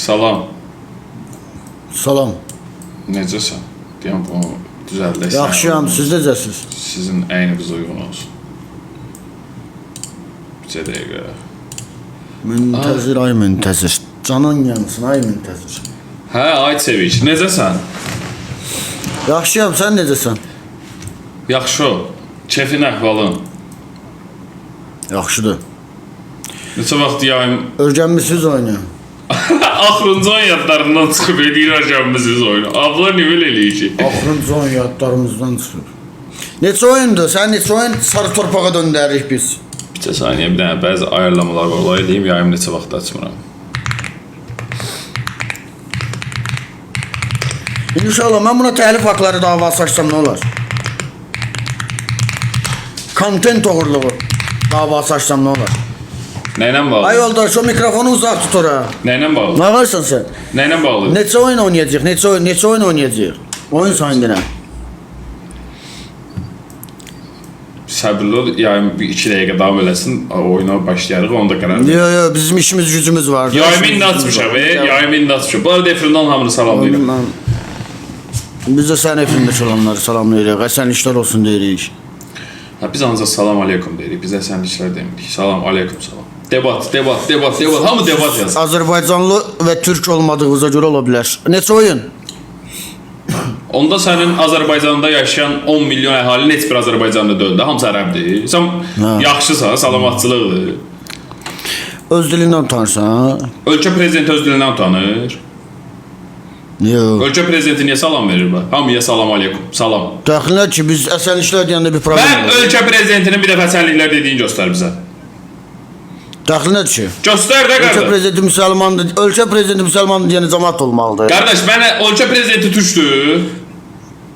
Salam. Salam. Necəsən? Deyəm bunu düzəldək. Yaxşıyam, siz necəsiz? Sizin əyniniz uyğun olsun. Bir dəqiqə. Müntəzir, ay müntəzir. Canın yansın, ay müntəzir. Hə, ay Sevinç, necəsən? Yaxşıyam, sən necəsən? Yaxşı. Kefin əhvalın. Yaxşıdır. Neçə vaxt yayım Öyrənmisiniz oyunu? axırıncı oyun yadlarından çıxıb eləyir öyrənmisiniz oyunu. Abla nə belə eləyir ki? Axırıncı oyun yadlarımızdan çıxıb. Neçə oyundur? Sən neçə oyun sarı torpağa döndəririk biz? Bir saniyə, bir dənə bəzi ayarlamalar var. Onları eləyim, yayım neçə vaxt açmıram. İnşallah mən buna təlif haqları davası açsam nə olar? Kontent oğurluğu davası açsam nə olar? Nə ilə bağlı? Ay yoldaş, o mikrofonu uzaq tut ora. Nə ilə bağlı? Nə varsan sən? Nə ilə bağlı? Neçə oyun oynayacaq? Neçə oyun, neçə oyun oynayacaq? Oyun sayın denə. Səbirli ol, yayım bir 2 dəqiqə davam eləsin, oyuna başlayarıq, onda qərar verərik. Yo yo, bizim işimiz gücümüz var. Yayımı indi açmışam, yayımı indi açmışam. Bu arada Efrindan hamını salamlayıram. Biz də sənin efrindəki olanları salamlayırıq. Əsən işlər olsun deyirik. Ha, biz ancaq salam aleykum deyirik, biz əsənliklər demirik. Salam aleykum salam. Debat, debat, debat, debat. Hamı debat yazır. Azərbaycanlı və türk olmadığınıza görə ola bilər. Neçə oyun? Onda sənin Azərbaycanda yaşayan 10 milyon əhalinin heç bir Azərbaycanlı deyil də, hamısı ərəbdir. Sən Hə. yaxşısan, salamatçılıqdır. Öz dilindən utanırsan, ha? Ölkə prezidenti öz dilindən utanır. Yox. Ölkə prezidenti niyə salam verir bə? Hamıya salam aleykum, salam. Dəxlinə ki, biz əsən işlər deyəndə bir problem Mən olur. ölkə prezidentinin bir dəfə əsenliklər dediyini göstər bizə. Dəxlinə ki, Göstər də ölkə qardaş. prezidenti müsəlmandır, ölkə prezidenti müsəlmandır deyənə cəmaət olmalıdır. Qardaş, mənə ölkə prezidenti türkdür.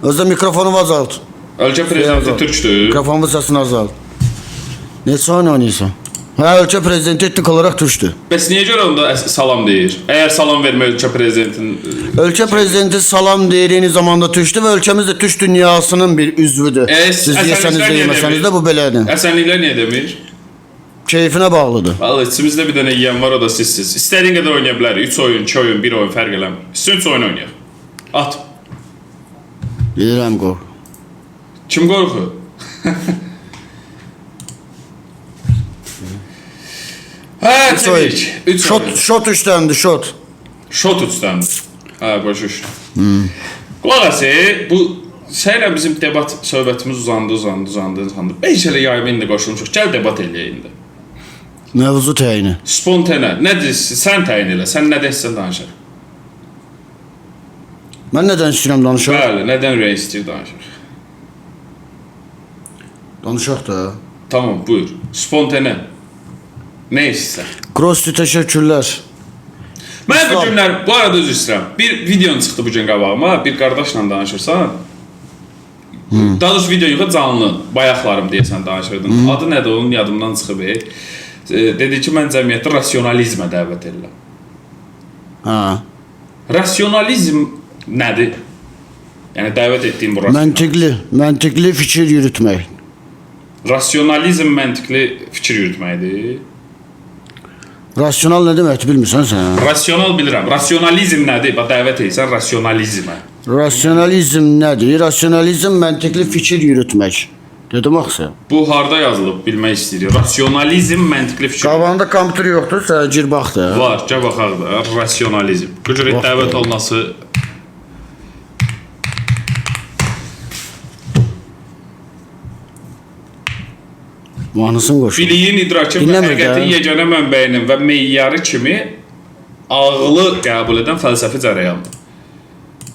Özdə mikrofonu azalt. Ölkə prezidenti azalt. türkdür. Mikrofonun səsini azalt. Neçə oyun oynayırsan? Hə, ölkə prezidenti etnik olaraq türkdür. Bəs niyə görə onda salam deyir? Əgər salam vermək ölkə prezidentinin Ölkə prezidenti salam deyir, eyni zamanda türkdür və ölkəmiz də türk dünyasının bir üzvüdür. Siz əsənliklər deyəsəniz niyə deməsəniz demir? də bu belədir. Əsənliklər niyə demir? Keyfinə bağlıdır. Vallahi içimizdə bir dənə yeyən var, o da sizsiz. İstədiyin qədər oynaya bilərik. 3 oyun, 2 oyun, 1 oyun fərq eləmir. İstəyən 3 oyun oynayaq. At. Bilirəm qorx. Kim qorxur? Hə, Üç oyun. Çevik. 3 Şot, oyun. şot üçdəndir, şot. Şot üçdəndir. Hə, başa düşdüm. Qulaq as, bu sənlə bizim debat söhbətimiz uzandı, uzandı, uzandı, uzandı. 5 elə yayıma indi qoşulmuşuq. Gəl debat eləyək indi. Mövzu təyini. Spontane. Nə deyirsən? Sən təyin elə. Sən nə deyirsən danışaq. Mən nədən istəyirəm danışaq? Bəli, nədən ürək istəyir danışaq. Danışaq da. Tamam, buyur. Spontane. Nə istəyirsən? Grossi təşəkkürlər. Mən bu İslam. günlər, bu arada üzr istəyirəm. Bir videon çıxdı bu gün qabağıma, bir qardaşla danışırsan. Daha doğrusu video yox, canlı. Bayaqlarım deyəsən danışırdın. Adı nədir onun yadımdan çıxıb. Dedi ki, mən cəmiyyəti rasionalizmə dəvət edirəm. Hə. Rasionalizm nədir? Yəni dəvət etdiyim bu rasionalizm. Məntiqli, məntiqli fikir yürütmək. Rasionalizm məntiqli fikir yürütməkdir. Rasional nə deməkdir bilmirsən sən? Rasional bilirəm. Rasionalizm nədir? Bax dəvət edirsən rasionalizmə. Rasionalizm nədir? Rasionalizm məntiqli fikir yürütmək. Dedim axı. Bu harda yazılıb bilmək istəyirik. Rasionalizm məntiqli fikir. Qabağında kompüter yoxdur, sən gir bax da. Var, gəl baxaq da. Rasionalizm. Bu cür Bax dəvət da. olunası Mahnısını qoşur. biliyin, idrakın və Dinləmir də. həqiqətin yeganə mənbəyinin və meyarı kimi ağlı qəbul edən fəlsəfi cərəyandır.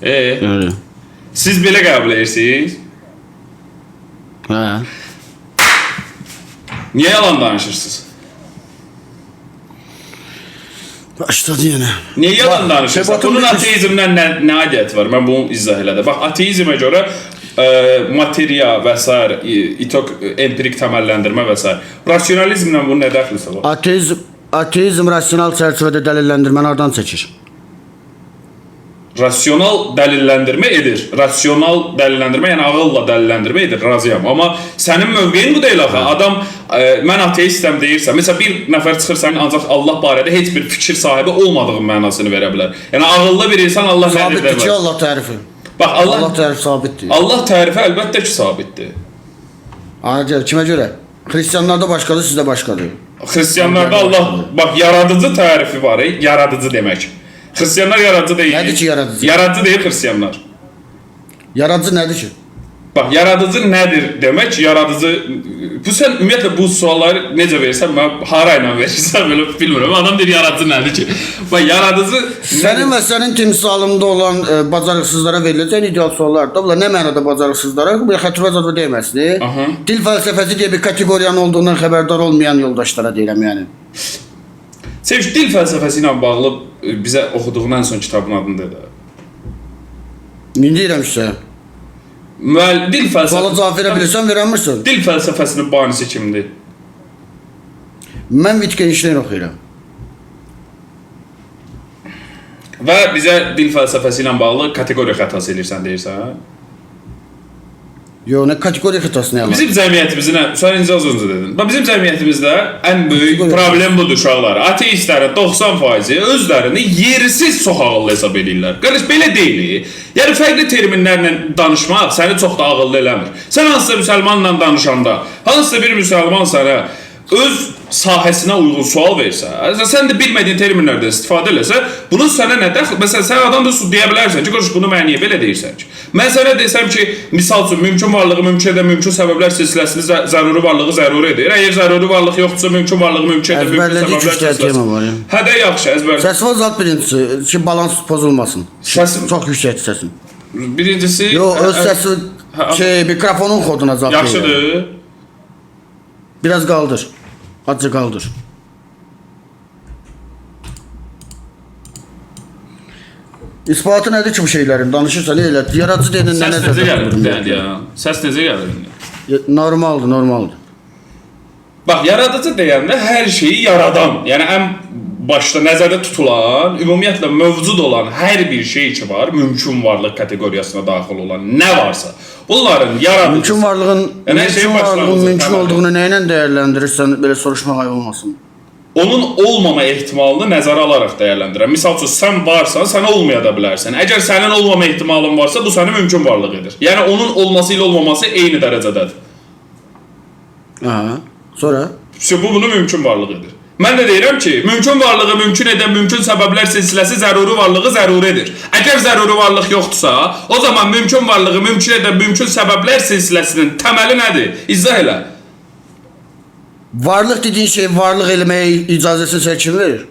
Öyle. Siz belə qəbul edirsiniz? Hə. Niyə yalan danışırsınız? Başladı yenə. Niyə yalan danışırsan? Sebatın Bunun bir- ateizmlə nə aidiyyəti var? Mən bunu izah elədim. Bax, ateizmə görə materiya və s. İtok empirik təməlləndirmə və s. Rasionalizmlə bunun nə dəxlisi var? Ateizm, ateizm rasional çərçivədə dəlilləndirməni hardan çəkir? Rasional dəlilləndirmə edir. Rasional dəlilləndirmə, yəni ağılla dəlilləndirmə edir, razıyam. Amma sənin mövqeyin bu deyil axı. Adam mən ateistəm deyirsə, məsələn bir nəfər çıxır sənin ancaq Allah barədə heç bir fikir sahibi olmadığın mənasını verə bilər. Yəni ağıllı bir insan Allah nədir Sabitdir ki deməz. Allah tərifi. Bax Allah Allah tərifi sabitdir. Allah tərifi əlbəttə ki sabitdir. Ana kimə görə? Xristianlarda başqadır, sizdə başqadır. Xristianlarda Allah bax yaradıcı tərifi var, yaradıcı demək. Xristianlar yaradıcı deyil. Nədir ki yaradıcı? Yaradıcı deyil xristianlar. Yaradıcı nədir ki? Bax yaradıcı nədir demək, yaradıcı bu sən ümumiyyətlə bu sualları necə verirsən, mən hara ilə verirsən belə bilmirəm. Adam deyir yaradıcı nədir ki? Bax yaradıcı Sənin və sənin timsalında olan bacarıqsızlara veriləcək ideal suallardır. Bunlar nə mənada bacarıqsızlara? Bu xətrə zada deməsin. Aha. Dil fəlsəfəsi deyə bir kateqoriyanın olduğundan xəbərdar olmayan yoldaşlara deyirəm yəni. Sevinç dil fəlsəfəsi ilə bağlı bizə oxuduğun ən son kitabın adını dedi. Nə deyirəm sizə? Müəll dil Suala fəlsəfəsi cavab verə bilirsən, verəmirsən. Dil fəlsəfəsinin banisi kimdir? Mən Wittgenstein oxuyuram. Və bizə dil fəlsəfəsi ilə bağlı kateqoriya xətası eləyirsən deyirsən, hə? Yox, nə kateqoriya xətası nə əlaqə? Bizim cəmiyyətimizin, sən incə az öncə dedin. Bax bizim cəmiyyətimizdə ən böyük problem budur uşaqlar. Ateistlərin 90%-i özlərini yersiz çox ağıllı hesab edirlər. Qardaş belə deyil. Yəni fərqli terminlərlə danışmaq səni çox da ağıllı eləmir. Sən hansısa müsəlmanla danışanda, hansısa bir müsəlman sənə öz sahəsinə uyğun sual versə, sən də bilmədiyin terminlərdən istifadə eləsə, bunun sənə nə dəxli? Məsələn, sən adam da deyə bilərsən ki, qardaş bunu mən niyə belə deyirsən ki? Mən sənə desəm ki, misal üçün mümkün varlığı mümkün edən mümkün səbəblər silsiləsini zəruri varlığı zəruri edir. Əgər zəruri varlıq yoxdursa, mümkün varlığı mümkün edən mümkün Əzbərlədik səbəblər üç dənə silsiləsi. tema var ya. Hə də yaxşı, əzbər. Səsi azalt birincisi ki, balans pozulmasın. Səsim Çox yüksəkdir səsin. birincisi Yox, öz səsi hə, şey mikrofonun xoduna azalt. yaxşıdır. Biraz qaldır. Azca qaldır. İsbatı nədir ki bu şeylərin? Danışırsan elə. Yaradıcı deyəndə nə Səs necə nəzərdə gəlir? tutur? Deyən, ya. Səs necə gəlir indi? Normaldır, normaldır. Bax, yaradıcı deyəndə hər şeyi yaradan, yəni ən başda nəzərdə tutulan, ümumiyyətlə mövcud olan hər bir şey ki var, mümkün varlıq kateqoriyasına daxil olan nə varsa, bunların yaradıcısı. Mümkün varlığın, Yəni hər şeyin mümkün varlığın başlanğıcı, mümkün təməli. olduğunu nə ilə dəyərləndirirsən, belə soruşmaq ayıb olmasın. Onun olmama ehtimalını nəzərə alaraq dəyərləndirəm. Misal üçün sən varsan, sən olmaya da bilərsən. Əgər sənin olmama ehtimalın varsa, bu səni mümkün varlıq edir. Yəni onun olması ilə olmaması eyni dərəcədədir. Aha. Sonra Bu bunu mümkün varlıq edir. Mən də deyirəm ki, mümkün varlığı mümkün edən mümkün səbəblər silsiləsi zəruri varlığı zəruri edir. Əgər zəruri varlıq yoxdursa, o zaman mümkün varlığı mümkün edən mümkün səbəblər silsiləsinin təməli nədir? İzah elə. Varlıq dediyin şey varlıq eləməyə icazəsini sənə kim verir?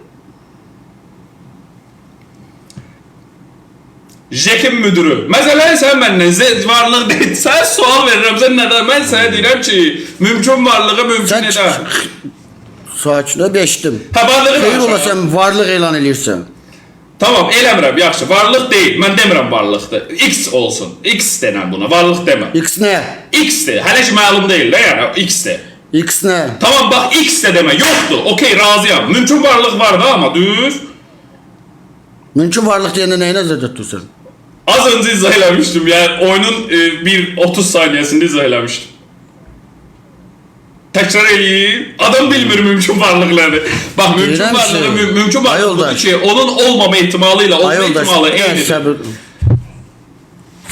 JEK-in müdürü. Məsələn, sən məndən varlıq deyil. Sən sual verirəm, sən nədən? Mən sənə deyirəm ki, mümkün varlığı mümkün Sən edən. Sakin ol, eşitdim. Hə, varlığı Xeyir ola danışıram. sən varlıq elan eləyirsən. Tamam, eləmirəm, yaxşı. Varlıq deyil. Mən demirəm varlıqdır. X olsun. X denən buna. Varlıq demə. X nə? X-dir. Hələ ki məlum deyil də, yəni X-dir. X nə? Tamam bax X də demə, yoxdur. Okey, razıyam. Mümkün varlıq var da amma düz. Mümkün varlıq deyəndə nəyi nəzərdə tutursan? Az öncə izah eləmişdim. Yəni oyunun bir 30 saniyəsində izah eləmişdim. Təkrar eləyim. Adam bilmir mümkün varlıq nədir. Bax mümkün Deyirəm varlığı ki, mümkün ay varlıq budur yoldaş. ki, onun olmama ehtimalı ilə olma Ay yoldaş, ehtimalı bir dənə eynidir. səbir.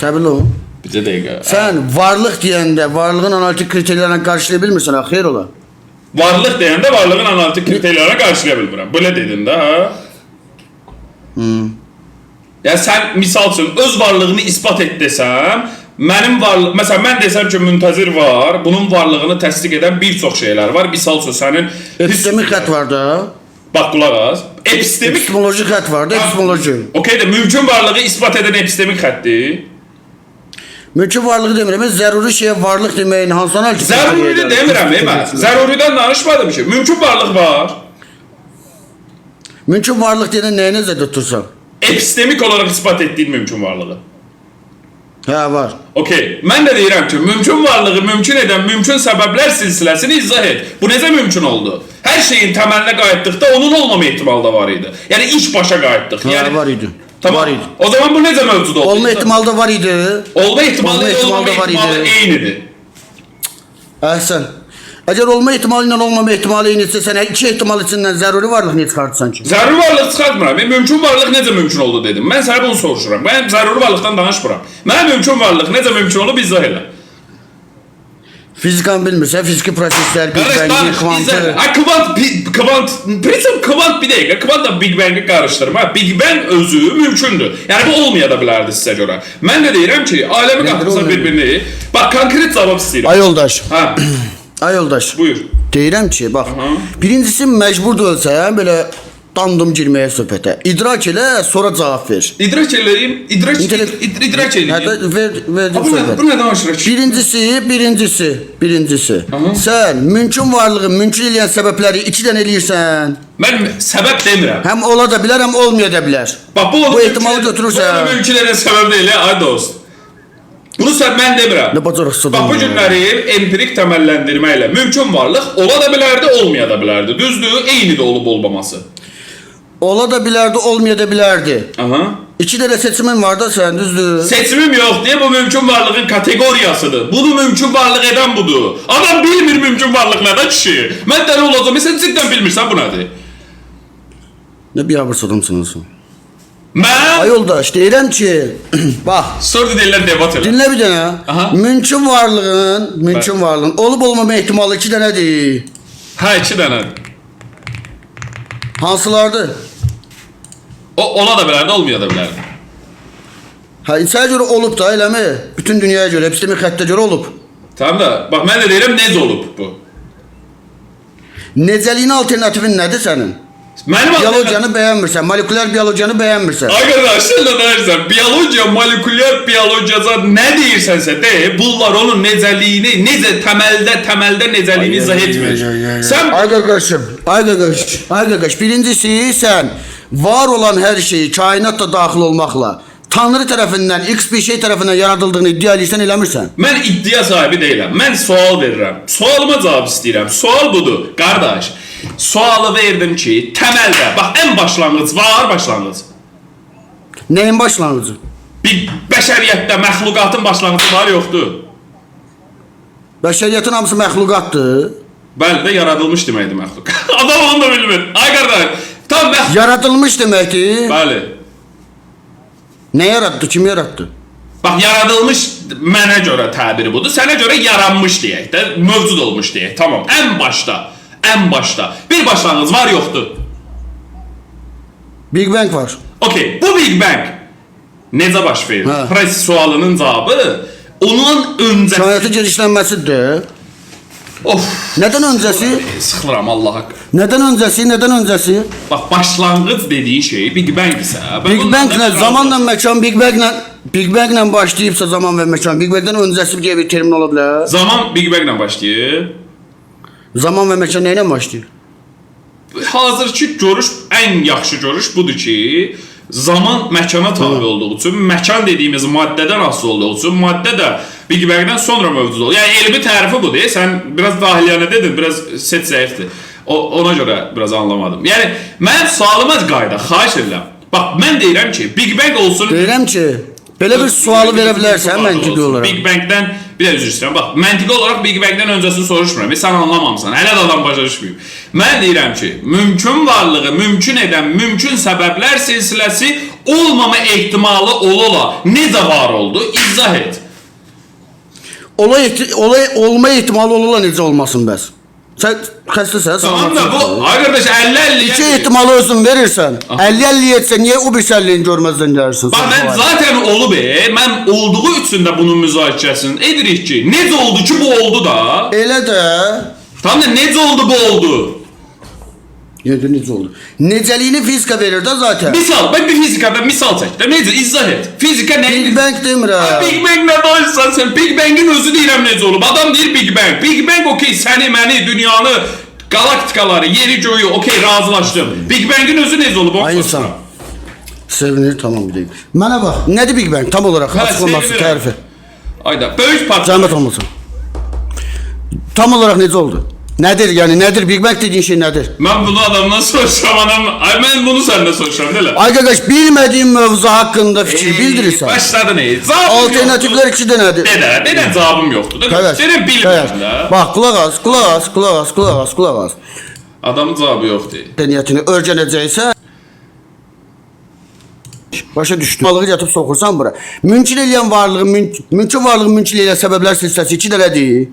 Səbirli ol. Bizə dəqiqə. Sən varlıq deyəndə varlığın analitik kriteriyalarına qarşılaya bilmirsən, ha, xeyir ola. Varlıq deyəndə varlığın analitik kriteriyalarına qarşılaya bilmirəm. Belə dedin də, hə? Yəni sən misal üçün öz varlığını isbat et desəm, mənim varlıq, məsələn mən desəm ki, müntəzir var, bunun varlığını təsdiq edən bir çox şeylər var. Misal üçün sənin Epistemik xətt var da. Bax qulaq as. Epistemik Epistemoloji xətt var da, epistemoloji. Okey də mümkün varlığı isbat edən epistemik xəttdir. Mümkün varlığı demirəm, mən zəruri şeyə varlıq deməyin hansı analitik Zəruri kriteriya demirəm, mən. Zəruridən danışmadım ki. Mümkün varlıq var. Mümkün varlıq deyəndə nəyi nəzərdə tutursan? Epistemik olaraq isbat etdiyin mümkün varlığı. Hə, var. Okey. Mən də deyirəm ki, mümkün varlığı mümkün edən mümkün səbəblər silsiləsini izah et. Bu necə mümkün oldu? Hər şeyin təməlinə qayıtdıqda onun olmama ehtimalı da var idi. Yəni ilk başa qayıtdıq. Hə, Yəni var idi. Tamam. Var idi. O zaman bu necə mövcud oldu? Olma ehtimalı da var idi. Olma ehtimalı, Olma ehtimalı da olmama var ehtimalı idi. eynidir. Əhsən. Əgər olma ehtimalı ilə olmama ehtimalı eynidirsə, sən iki ehtimal içindən zəruri varlıq niyə çıxartsan ki? Zəruri varlıq çıxartmıram. Mümkün varlıq necə mümkün oldu dedim. Mən sənə bunu soruşuram. Mən zəruri varlıqdan danışmıram. Mənə mümkün varlıq necə mümkün olub izah elə. Fizikanı bilmirsən, fiziki proseslər, Big Qardaş Bang, danış, kvantı. izah elə. Ha kvant, kvant, prinsip kvant bir dəqiqə, kvantla Big Bang-i qarışdırma. Big Bang özü mümkündür. Yəni bu olmaya da bilərdi sizə görə. Mən də deyirəm ki, aləmi qatırsan bir-birini. Bax konkret cavab istəyirəm. Ay yoldaş, Hə, ay yoldaş. buyur. Deyirəm ki, bax, birincisi məcbur deyilsən, belə dandum girməyə söhbətə. İdrak elə, sonra cavab ver. İdrak eləyim, idrak İntellekt- idrak eləyim. Hətta ver, verdim Ha, bu nə, söhbət. bu nə danışırıq? Birincisi. Sən mümkün varlığı mümkün eləyən səbəbləri iki dənə eləyirsən. Mən səbəb demirəm. Həm ola da bilər, həm olmaya da bilər. Bax bu onu Bu ehtimalı mümkün- götürürsə- Bu onu mümkün edən səbəb deyil, ay dost. Bunu sən mən demirəm. Nə bacarıqsız Bax bu adamdır. günləri empirik təməlləndirmə ilə mümkün varlıq ola da bilərdi, olmaya da bilərdi. Düzdür, eyni də olub olmaması. Ola da bilərdi, olmaya da bilərdi. Aha. İki dənə seçimin var da sən, düzdür? Seçimim yox deyə bu mümkün varlığın kateqoriyasıdır. Bunu mümkün varlıq edən budur. Adam bilmir mümkün varlıq nədir kişi. Mən dəli olacağam. Sən cidden bilmirsən bu nədir? Nə biabırçı adamsın sən. Mən Ay yoldaş, deyirəm ki, bax, sonra deyirlər debat elə. dinlə bir dənə. Aha. Mümkün varlığın, mümkün varlığın olub olmama ehtimalı iki dənədir. Hə, iki dənədir. Hansılardır? O ola da bilərdi, olmaya da bilərdi. Hə, insana görə olub da, eləmi? Bütün dünyaya görə, epistemik xəttə görə olub. Tamam da, bax mən də deyirəm necə olub bu. Necəliyinin alternativin nədir sənin? Mənim Biologiyanı bəyənmirsən, molekulyar biologiyanı bəyənmirsən. Ay qardaş, sən nə deyirsən? Biologiya, molekulyar biologiyaca nə deyirsənsə de, bunlar onun necəliyini, necə təməldə necəliyini izah etmir. Sən Ay qardaşım, ay qardaş, ay qardaş. Birincisi sən var olan hər şeyi kainat da daxil olmaqla Tanrı tərəfindən X bir şey tərəfindən yaradıldığını iddia edirsən, eləmirsən. Mən iddia sahibi deyiləm. Mən sual verirəm. Sualıma cavab istəyirəm. Sual budur, qardaş. Sualı verdim ki, təməldə, bax ən başlanğıc var, başlanğıc. Nəyin başlanğıcı? Bir bəşəriyyətdə məxluqatın başlanğıcı var, yoxdur? Bəşəriyyətin hamısı məxluqatdır. Bəli də yaradılmış deməkdir məxluq. Adam onu da bilmir. Ay qardaş, tam məxluq. Yaradılmış deməkdir. Bəli. Nə yaratdı? Kim yaratdı? Bax yaradılmış mənə görə təbiri budur. Sənə görə yaranmış deyək də, mövcud olmuş deyək. Tamam. Ən başda, ən başda bir başlanğıc var, yoxdur? Big Bang var. Okey, bu Big Bang necə baş verir? Hə. Press sualının cavabı onun öncəsi. Kainatın genişlənməsidir. Of, Nədən öncəsi? sıxılıram Allah haqqı. Nədən öncəsi? Nədən öncəsi? Bax başlanğıc dediyin şey Big Bang isə. mən Big bundan Banglə da zamanla məkan Big Banglə Big Banglə başlayıbsa zaman və məkan Big Bangdən öncəsi deyə bir termin ola bilər. Zaman Big Banglə başlayır. Zaman və məkan nə ilə başlayır? Hazırki görüş ən yaxşı görüş budur ki, zaman məkana tabe olduğu üçün, məkan dediyimiz maddədən asılı olduğu üçün, maddə də Big Bang-dən sonra mövcud olur. Yəni elmi tərifi budur. Sən biraz dahiliyanə dedin, biraz set zəifdir. Ona görə biraz anlamadım. Yəni mənim sualıma qayıda, xahiş edirəm. Bax mən deyirəm ki, Big Bang olsun. Deyirəm ki, belə bir sualı verə bilərsən məntiqi olaraq. Big Bang-dən bir də üzr istəyirəm. Bax, məntiqi olaraq Big Bang-dən öncəsini soruşmuram. Sən anlamamısan. Hələ də adam başa düşməyib. Mən deyirəm ki, mümkün varlığı mümkün edən mümkün səbəblər silsiləsi olmama ehtimalı ola-ola necə var oldu? İzah et. Ola olma ehtimalı ola necə olmasın bəs? Sən xəstəsən, Tamam da bu, ay qardaş 50-50. İki ehtimalı özün verirsən. 50-50 etsə niyə o bir 50-ni görməzdən gəlirsən? Bax mən zaten olub, mən olduğu üçün də bunun müzakirəsini edirik ki, necə oldu ki bu oldu da? Elə də Tam da necə oldu bu oldu? Necə necə oldu? Necəliyini fizika verir də zaten. Misal, ben bir fizikada misal çək də, necə izah et. Fizika nə? Big Bang demirəm. Big Bang nə danışırsan sən? Big Bang'in özü deyirəm necə olub. Adam deyir Big Bang. Big Bang okey, səni, məni, dünyanı, galaktikaları, yeri, göyü, okey razılaşdım. Big Bang'in özü necə olub? Onu Ay insan. soruşuram. Sevinir, tamam bir dəqiqə. Mənə bax, nədir Big Bang? Tam olaraq Hə, açıqlaması, sevinirəm. tərifi. Ayda, böyük partlayış. Zəhmət olmasın. Tam olaraq necə oldu? Nədir? Yəni nədir? Big Bang dediyin şey nədir? Mən bunu adamdan soruşuram, anam. Ay mən bunu səndən soruşuram, elə. Ay qaqaş, bilmədiyin mövzu haqqında fikir bildirirsən. Başladı nə? Cavabım Alternativlər yoxdur. iki dənədir. Dedə, dedə cavabım yoxdur. Dedə, Qaqaş, dedə bilmirəm qaqaş. də. Bax, qulaq as, qulaq as, qulaq as, qulaq as, qulaq as. Adamın cavabı yoxdur. Mədəniyyətini öyrənəcəksə başa düşdün. Balığı gətirib soxursan bura. Mümkün eləyən varlığı, mümkün varlığı mümkün eləyən səbəblər silsiləsi iki dənədir.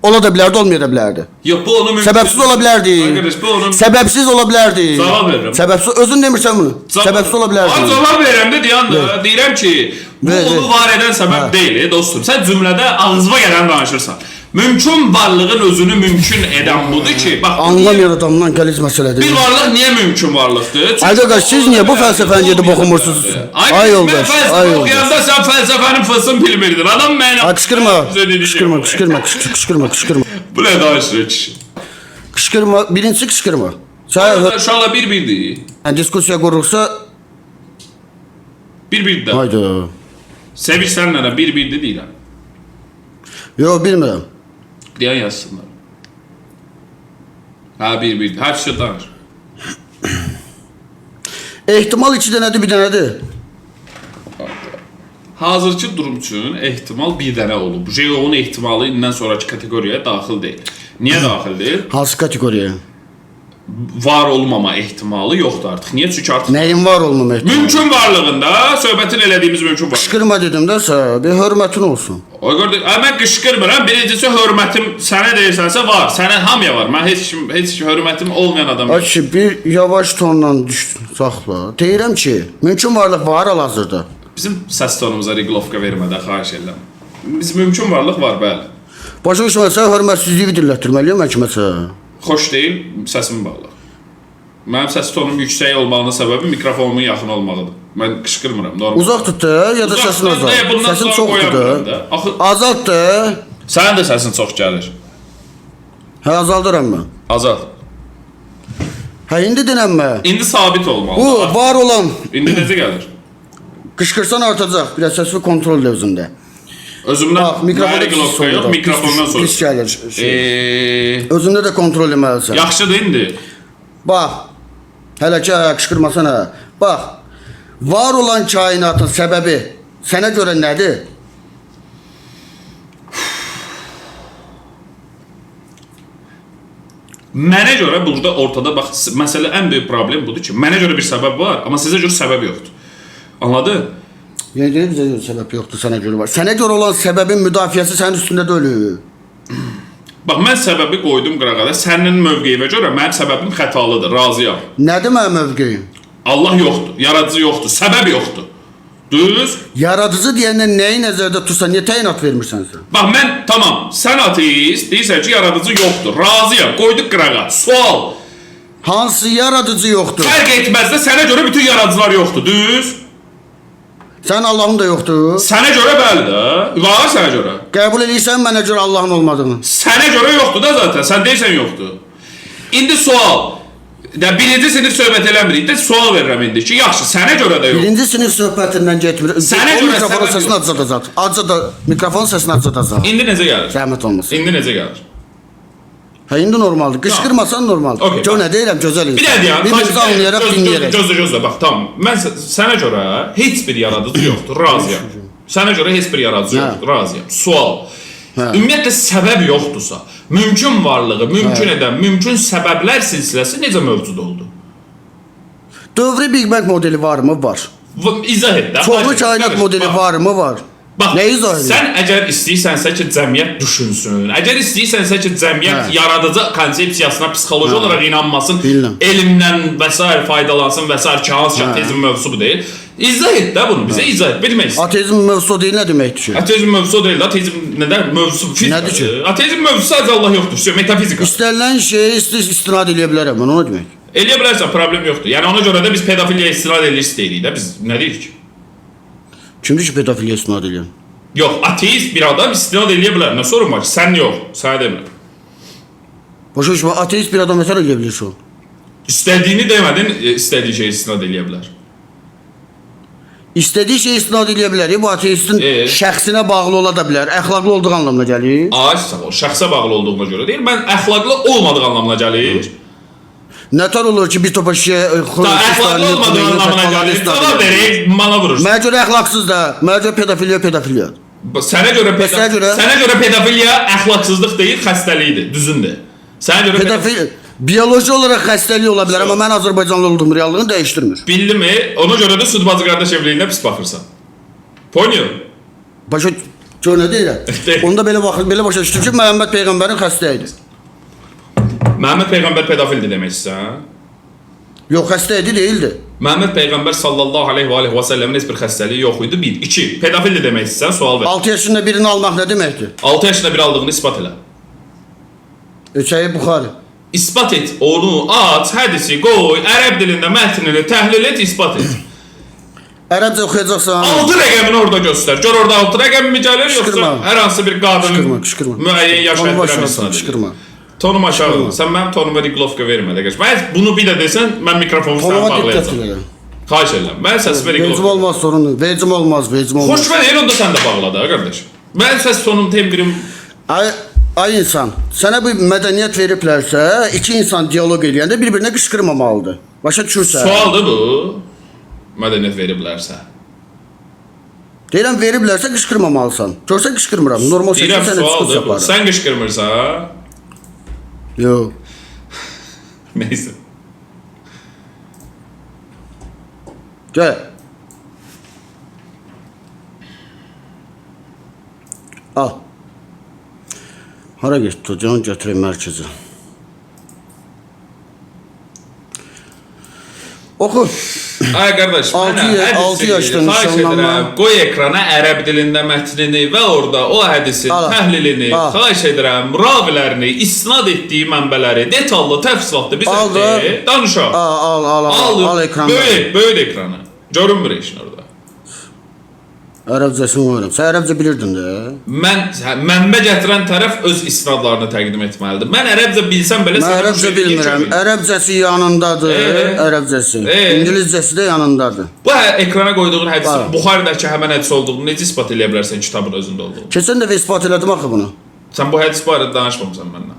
Ola da bilərdi, olmaya da bilərdi. Yox, bu onu mümkün. Səbəbsiz ola bilərdi. Arkadaş, bu onun Səbəbsiz ola bilərdi. Cavab verirəm. Səbəbsiz özün demirsən bunu. Səbəbsiz ola bilərdi. Ay, cavab verirəm də deyən də, deyirəm ki, bu Ver, onu ver. var edən səbəb Hə. deyil, dostum. Sən cümlədə ağzıma gələn danışırsan. Mümkün varlığın özünü mümkün edən budur ki, bax, bu niyə- Anlamayan adamdan gəliz məsələdir. bir varlıq niyə mümkün varlıqdır? Çünki Ay qardaş, siz niyə bu ola bilərdi, fəlsəfəni gedib olmaya oxumursunuz? bilərdi. Ay, Ay mən yoldaş, fəlsəfə ay yoldaş. oxuyanda sən fəlsəfənin fısını bilmirdin. Adam mənə Ay qışqırma, qışqırma, qışqırma, qışqırma, qışqırma. Bu nə danışır kişi? Qışqırma, birincisi qışqırma. Sən Uşaqlar bir-birdir. yəni, diskussiya qurursa, Bir-birdir. hayda. Sevinç sənlə də bir-birdir deyirəm. Yox, bilmirəm. Deyən yazsınlar. Hə, bir-birdir. Hər şey danış. Ehtimal iki dənədir, bir dənədir. Hazırki durum üçün ehtimal bir dənə olub. J-onun ehtimalı indən sonrakı kateqoriyaya daxil deyil. Niyə daxil deyil? Hansı kateqoriyaya? Var olmama ehtimalı yoxdur artıq. Niyə? Çünki artıq Nəyin var olmama ehtimalı? mümkün varlığında söhbətin elədiyimiz mümkün var. Qışqırma dedim də sən, bir hörmətin olsun. O görə də mən qışqırmıram. Birincisi hörmətim sənə deyirsənsə var. Sənə hamıya var. Mən heç kim heç hörmətim olmayan adam Ay yox. kişi, bir yavaş tonla düş, saxla. Deyirəm ki, mümkün varlıq var hal-hazırda. Bizim səs tonumuza reqlovka vermədə xahiş edirəm. Biz mümkün varlıq var, bəli. Başa düşməsən, hörmətsizliyi dillətdirməliyəm mən kiməsə. Xoş deyil, səsimi bağla. Mənim səs tonum yüksək olmağının səbəbi mikrofonumun yaxın olmağıdır. Mən qışqırmıram, normal. Uzaq tut da, ya da Uzaq səsini tut da, azalt. bundan Səsin sonra çoxdur qoya bilmirəm da. də. Axı Azalt da. sənin də səsin çox gəlir. Hə, azaldıram mən. Azalt. Hə, indi denənmə. İndi sabit olmalıdır. Bu, var olan İndi necə gəlir? qışqırsan artacaq. Biraz səsini kontrol elə özündə. Özümdən Bax, mikrofona mənə pis reqlovka olur yox, da. mikrofondan Pis, soruş. pis gəlir. Şey. Özündə də kontrol etməlisən. Yaxşıdır indi. Bax, hələ ki, hə, qışqırmasana. Bax, var olan kainatın səbəbi sənə görə nədir? Mənə görə burada ortada bax məsələ ən böyük problem budur ki, mənə görə bir səbəb var, amma sizə görə səbəb yoxdur. Anladın? Yəni deyir bizə görə səbəb yoxdur, sənə görə var. Sənə görə olan səbəbin müdafiəsi sənin üstündə deyil. Bax mən səbəbi qoydum qırağa da. Sənin mövqeyinə görə mənim səbəbim xətalıdır, razıyam. Nədir mənim mövqeyim? Allah yoxdur, yaradıcı yoxdur, səbəb yoxdur. Düz? Yaradıcı deyəndə nəyi nəzərdə tutursan, niyə təyinat vermirsən sən? Bax mən tamam, sən ateist deyirsən ki, yaradıcı yoxdur. Razıyam, qoyduq qırağa. Sual. Hansı yaradıcı yoxdur? Fərq etməz də sənə görə bütün yaradıcılar yoxdur. Düz? Sən Allahın da yoxdur. Sənə görə bəli də. Var sənə görə. Qəbul eləyirsən mənə görə Allahın olmadığını. Sənə görə yoxdur da zaten. Sən deyirsən yoxdur. İndi sual. Də birinci sinif söhbət eləmirik də sual verirəm indi ki, yaxşı, sənə görə də yox. Birinci sinif söhbətindən getmir. Sənə O görə mikrofonun səbəb səsini yox. azalt azalt. Azalt da mikrofon səsini azalt azalt. İndi necə gəlir? Zəhmət olmasın. İndi necə gəlir? Hə indi normaldır. Qışqırmasan normaldır. Okey, Gör bax. nə deyirəm gözəl Bir insan. dənə deyəm. Bir-birimizi anlayaraq dinləyərək. Gözlə, gözlə, bax, tamam. Mən sənə görə heç bir yaradıcı yoxdur, razıyam. Sənə görə heç bir yaradıcı Hə. yoxdur, razıyam. Sual. Hə. Ümumiyyətlə səbəb yoxdursa, mümkün varlığı, mümkün edən, mümkün səbəblər silsiləsi necə mövcud oldu? Dövrü Big Bang modeli varmı? Var. İzah et də. Çoxlu Xahiş kainat edirəm. modeli Bax, varmı? Var. Bax, Nə izah edir? Sən əgər istəyirsənsə ki, cəmiyyət düşünsün, əgər istəyirsənsə ki, cəmiyyət Hə. yaradıcı konsepsiyasına psixoloji olaraq inanmasın, Bilirəm. elmdən və sair faydalansın və sair ki, hansı ki, Hə. ateizm mövzusu bu deyil. İzah et də bunu bizə, izah et, bilmək istəyirəm. Ateizm mövzusu o deyil nə deməkdir ki? Ateizm mövzusu o deyil, ateizm nədən mövzusu fizika. Nədir ki? Ateizm mövzusu sadəcə Allah yoxdur, vəsə, metafizika. İstənilən şeyə istinad eləyə bilərəm mən ona demək. Eləyə bilərsən, problem yoxdur. Yəni ona görə də biz pedofiliyaya istinad eləyir istəyirik də, biz nə deyirik ki? Kimdir ki pedofiliyə istinad eləyən? Yox, ateist bir adam istinad eləyə bilər. Nə sorun var ki? Sən yox, sənə demirəm. Başa düşmə, ateist bir adam nətər eləyə bilir ki? İstədiyini demədin, istədiyi şeyə istinad eləyə bilər. İstədiyi şeyi istinad eləyə bilər. Bu ateistin şəxsinə bağlı ola da bilər. Əxlaqlı olduğu anlamına gəlir. Ay sağ ol. Şəxsə bağlı olduğuna görə deyil. Mən əxlaqlı olmadığı anlamına gəlir. Nətər olur ki, bir topa şiə, Da əxlaqlı olmadığı anlamına gəlir. Cavab verək, mana vurursan. Mənə görə əxlaqsız da, mənə görə pedofiliya, pedofiliya. Sənə görə Sənə görə- sənə görə pedofiliya əxlaqsızlıq deyil, xəstəlikdir, düzündür. Sənə görə Pedofil biyoloji olaraq xəstəlik ola bilər, amma mən Azərbaycanlı olduğum reallığını dəyişdirmir. Bildimi? Ona görə də süd bacı qardaş evliliyinə pis baxırsan. Понял? Başa gör nə deyirəm? Onda belə baxır, belə başa düşdüm ki, Məhəmməd peyğəmbərin xəstə idi. Məhəmməd peyğəmbər pedofildir demək istəyirsən? Yox, xəstə idi deyildi. Məhəmməd peyğəmbər sallallahu əleyhi və alihi və səlləmin heç bir xəstəliyi yox idi. 1, 2. Pedofildir demək istəyirsən, sual ver. 6 yaşında birini almaq nə deməkdir? 6 yaşında bir aldığını isbat elə. Səhih Buxari. İsbat et onu, aç, hədisi qoy, ərəb dilində mətnini təhlil et, isbat et. Ərəbcə oxuyacaqsan. 6 rəqəmini orada göstər. Gör orada 6 rəqəmi gəlir yoxsa Qışqırma. hər hansı bir qadının Qışqırma, qışqırma. müəyyən yaş Tonu həddindən aşağı, istinad edir. qışqırma. Tonum aşağıdır. Sən mənim tonuma riqlovka vermə də qaç. Mən bunu bir də desən, mən mikrofonu sənə Tonuma diqqət bağlayacağam. elə. Xahiş edirəm. Mən səsimə Vecim riqlovka. olmaz sorun. Vecim olmaz, vecim olmaz. Xoşuma deyil, onda sən də bağla da qardaş. Mən səs tonum, tembrim Ay, ay insan, sənə bu mədəniyyət veriblərsə, iki insan dialoq eləyəndə bir-birinə qışqırmamalıdır. Başa düşürsən? sualdır bu. Mədəniyyət veriblərsə. Deyirəm veriblərsə qışqırmamalısan. Görsən qışqırmıram. Normal şəkildə Deyirəm sənə diskussiya sualdır bu. aparıram. Sən qışqırmırsan. Yox. Neysə. Gəl. Al. Hara getdi? Can gətirək mərkəzə. Oxu. Ay qardaş, Altı mənə hədisi altı yaşda xahiş nişanlanma. edirəm, qoy ekrana ərəb dilində mətnini və orada o hədisin Al. təhlilini, Al. xahiş edirəm, ravilərini, isnad etdiyi mənbələri detallı, təfsilatlı bizə Al da. de, danışaq. Al, al, al, al, al ekranda. Böyük, böyük ekranı. Görünmür heç nə orada. Ərəbcəsini qoyuram. Sən ərəbcə bilirdin də. Mən mənbə gətirən tərəf öz isnadlarını təqdim etməlidir. Mən ərəbcə bilsəm belə Mən sənə bu ərəbcə şeyi bilmirəm. niyə Ərəbcəsi yanındadır, ərəbcəsi. İngiliscəsi də yanındadır. Bu ekrana qoyduğun hədisin Var. Buxaridəki həmin hədis olduğunu necə isbat eləyə bilərsən kitabın özündə olduğunu? Keçən dəfə isbat elədim axı bunu. Sən bu hədis barədə danışmamısan məndən.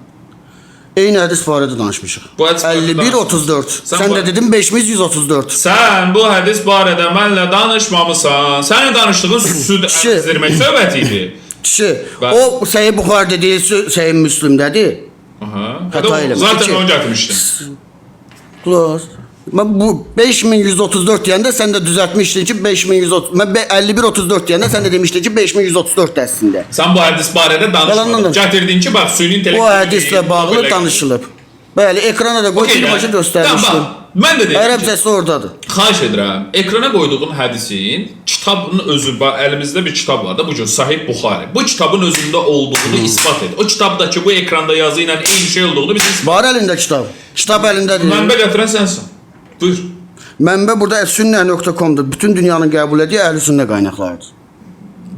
Eyni hədis barədə danışmışıq. Bu hədis barədə 51 34. Sən Sən də dedin 5134. Sən bu hədis barədə mənlə danışmamısan. Sənin danışdığın süd Kişi. əmizdirmək söhbəti idi. Kişi, Bəli. o Səhih Buxaridə deyil, Səhih Müslimdədir. Aha. Xəta eləmə. Zaten İki. onu gətirmişdim. Qulaq as. Mən bu 5134 deyəndə sən də düzəltmişdin ki 5130. Mən 51 34 deyəndə sən də demişdin ki 5134 də əslində. Sən bu hədis barədə Yalandan danışmadın. danış. Gətirdin ki, bax süni intellekt. Bu hədislə bağlı danışılıb. Bəli, ekrana da qoy Okey, birbaşa də. göstərmişdim. Tamam, bax, mən də deyirəm ki, Ərəbcəsi ordadır. xahiş edirəm, ekrana qoyduğun hədisin kitabın özü, bax əlimizdə bir kitab var da bu gün Sahih Buxari. Bu kitabın özündə olduğunu isbat et. O kitabdakı bu ekranda yazı ilə eyni şey olduğunu biz isbat. Var əlində kitab. Kitab əlindədir. Mənbə gətirən sənsən. Buyur. Mənbə burada sünnə.com-dur. Bütün dünyanın qəbul etdiyi əhl-i sünnə qaynaqlarıdır.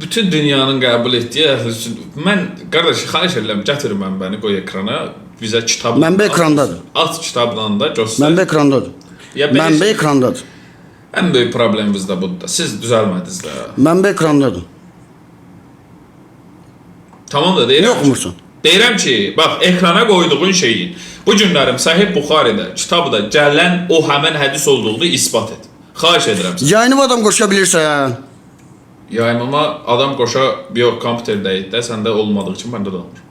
Bütün dünyanın qəbul etdiyi əhl-i sünnə. Mən qardaş xahiş edirəm, gətir mənbəni qoy ekrana. Bizə kitab. Mənbə ekrandadır. At kitabla da göstər. Mənbə ekrandadır. Ya belə Mənbə şey- ekrandadır. Ən böyük problemimiz də budur da. Siz düzəlmədiniz də. Mənbə ekrandadır. Tamam da deyirəm. Niyə oxumursan? Deyirəm ki, bax ekrana qoyduğun şeyin bu günlərim Sahih Buxaridə, kitabda gələn o həmin hədis olduğunu isbat et. Xahiş edirəm sənə. Yayınıma adam qoşa bilirsən. Yayımıma adam qoşa yox, kompüterdəyik də, səndə olmadığı üçün məndə də olmur.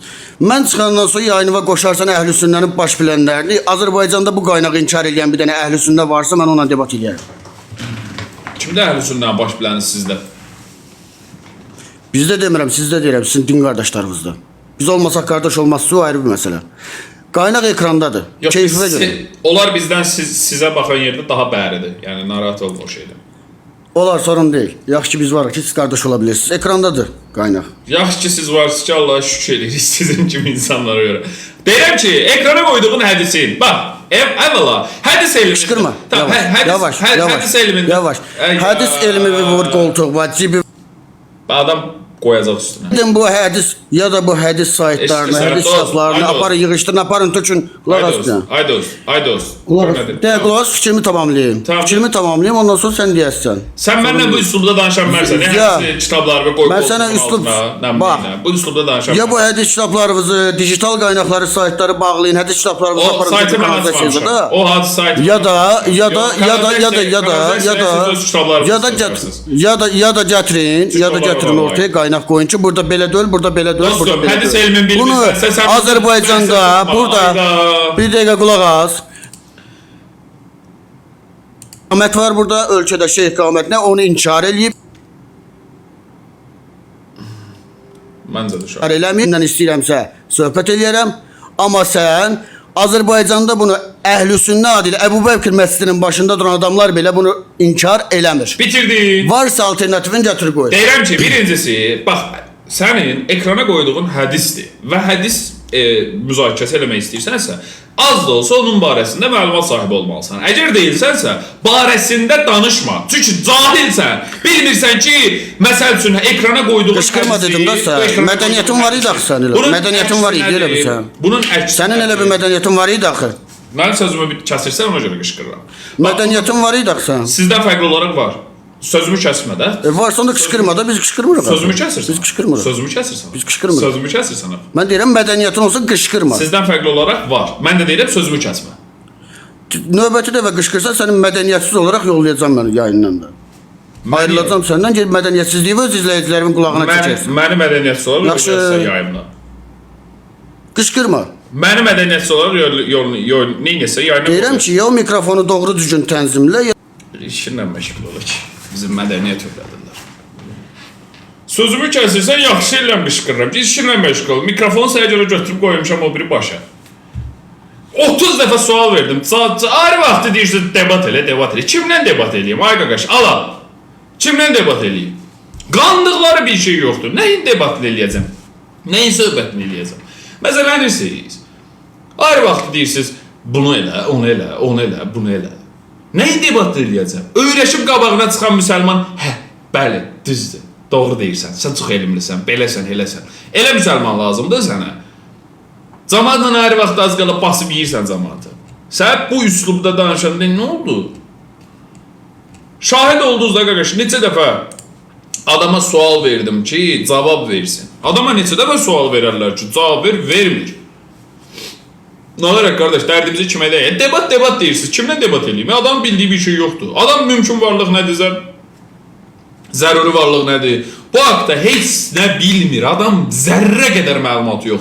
Mən çıxandan sonra yayınıma qoşarsan əhl-i sünnənin baş bilənlərini, Azərbaycanda bu qaynağı inkar edən bir dənə əhl-i sünnə varsa mən onunla debat eləyərəm. Kimdə əhl-i sünnənin baş biləni sizdə? Bizdə demirəm, sizdə deyirəm, sizin din qardaşlarınızda. Biz olmasaq qardaş olmaz, o ayrı bir məsələ. Qaynaq ekrandadır. Yox, Keyfimə görə. Onlar bizdən sizə baxan yerdə daha bəridir. Yəni narahat olma o şeydən. Olar, sorun deyil. Yaxşı ki biz varıq ki, siz qardaş ola bilirsiniz. Ekrandadır qaynaq. Yaxşı ki siz varsınız ki, Allah'a şükür edirik sizin kimi insanlara görə. Deyirəm ki, ekrana qoyduğun hədisin, bax, əvvəla, hədis elmində. Qışqırma. Tamam, Yavaş, hədis, yavaş, yavaş. hədis elmində. Yavaş. Ey, Hədis elmi vur qoltuğuma, cibi Adam Qoyacaq üstünə. Gedin bu hədis ya da bu hədis saytlarını, Eşidirsən, hədis dost, kitablarını ay dost. aparın, yığışdırın, aparın, tökün. Qulaq Ay as dost, bir dənə. ay dost, ay dost. Qulaq as. Görmədim. Dəqiq qulaq as, fikrimi tamamlayayım. Tamam. Fikrimi tamamlayayım, ondan sonra sən deyərsən. Sən mənlə bu üslubda danışa bilmərsən. Ya. Ya. Hədisi kitabları və qoy Mən sənə qoltuğunun üslub- altına, nə bax. bilim nə. Bu üslubda danışa Ya bu bilmərsən. hədis kitablarınızı, digital qaynaqları, saytları bağlayın, hədis kitablarınızı O aparın, saytı tökün mən kanalizasiyaya açmamışam. da. O hadis saytı. Ya da ya da Yox, ya da ya da ya da ya da siz öz kitablarınızı ya da get, seçərsiniz. ya da gətirin, ya da onlara gətirin bağlayın. ortaya qaynaq qoyun ki, burada belə deyil, burada belə deyil, Dostum, burada belə hədis deyil. elmin Bunu bilmirsənsə sən Azərbaycanda sən- burada Ayda. bir dəqiqə qulaq as. Qamət var burada, ölkədə Şeyx Qamət nə onu inkar eləyib, Məncə də şahid. inkar eləməyib. Məndən istəyirəmsə söhbət eləyərəm, amma sən Azərbaycanda bunu əhl-i sünnə adı ilə Əbu Bəkir məscidinin başında duran adamlar belə bunu inkar eləmir. Bitirdik. Varsa alternativin gətir qoy. Deyirəm ki, birincisi, bax, sənin ekrana qoyduğun hədisdir və hədis müzakirəsi eləmək istəyirsənsə, az da olsa onun barəsində məlumat sahibi olmalısan. Əgər deyilsənsə, barəsində danışma. Çünki cahilsən. Bilmirsən ki, məsəl üçün ekrana qoyduğun Qışqırma hədisi, dedim də bu sən. ekrana Mədəniyyətin qoyduğun var idi axı hədisi. sənin elə. Bunun Mədəniyyətin var əksi idi elə nədir? bir sən. Bunun əksi Sənin elə bir nədir? mədəniyyətin var idi axı. Mənim sözümü bir kəsirsən ona görə qışqırıram. Bax, Mədəniyyətin var idi axı sənin. sizdən fərqli olaraq var. Sözümü kəsmə də. Varsa onda qışqırma da biz qışqırmırıq. axı. Sözümü kəsirsən. Biz qışqırmırıq. Sözümü kəsirsən. Biz qışqırmırıq. Sözümü kəsirsən. axı. Mən deyirəm mədəniyyətin olsa qışqırma. Sizdən fərqli olaraq var. Mən də deyirəm sözümü kəsmə. Növbəti dəfə qışqırsan səni mədəniyyətsiz olaraq yollayacağam mən yayından da. Ayrılacağam səndən gedib mədəniyyətsizliyi öz izləyicilərimin qulağına Məni, keçirsin. məni mədəniyyətsiz olaraq Yaxşı. yollayırsan yayımdan. Qışqırma. Məni mədəniyyətsiz olaraq yol yol yol neynəsə yayına. Deyirəm ki, ya o mikrofonu doğru düzgün tənzimlə, ya İşinlə məşğul olaq. Bizim mədəniyyət öyrədirlər. Sözümü kəsirsən, yaxşı eləm qışqırıram. Git işinlə məşğul ol. Mikrofonu sənə görə götürüb qoymuşam o biri başa. 30 dəfə sual verdim. Ayrı vaxtı deyirsən debat elə, debat elə. Kimlə debat eləyim? Ay qaqaş, ala. Kimlə debat eləyim? Qandıqları bir şey yoxdur. Nəyin debatını eləyəcəm? Nəyin söhbətini eləyəcəm? Məsələnirsiniz. Ayrı vaxtı deyirsiniz, bunu elə, onu elə, onu elə, bunu elə. Nəyin debatını eləyəcəm? Öyrəşib qabağına çıxan müsəlman, hə, bəli, düzdür. Doğru deyirsən. Sən çox elmlisən, beləsən, eləsən. Elə müsəlman lazımdır sənə. Camaatla ayrı vaxtda az qala basıb yeyirsən camaatı. Sən bu üslubda danışanda nə oldu? Şahid oldunuz da qardaş, neçə dəfə adama sual verdim ki, cavab versin. Adama neçə dəfə sual verərlər ki, cavab ver, vermir. Nə olaraq qardaş, dərdimizi kimə deyək? Debat, debat deyirsiniz. Kimlə debat eləyim? Adam bildiyi bir şey yoxdur. Adam mümkün varlıq nədirsə, zəruri varlıq nədir? Bu haqda heç nə bilmir. Adam zərrə qədər məlumatı yoxdur.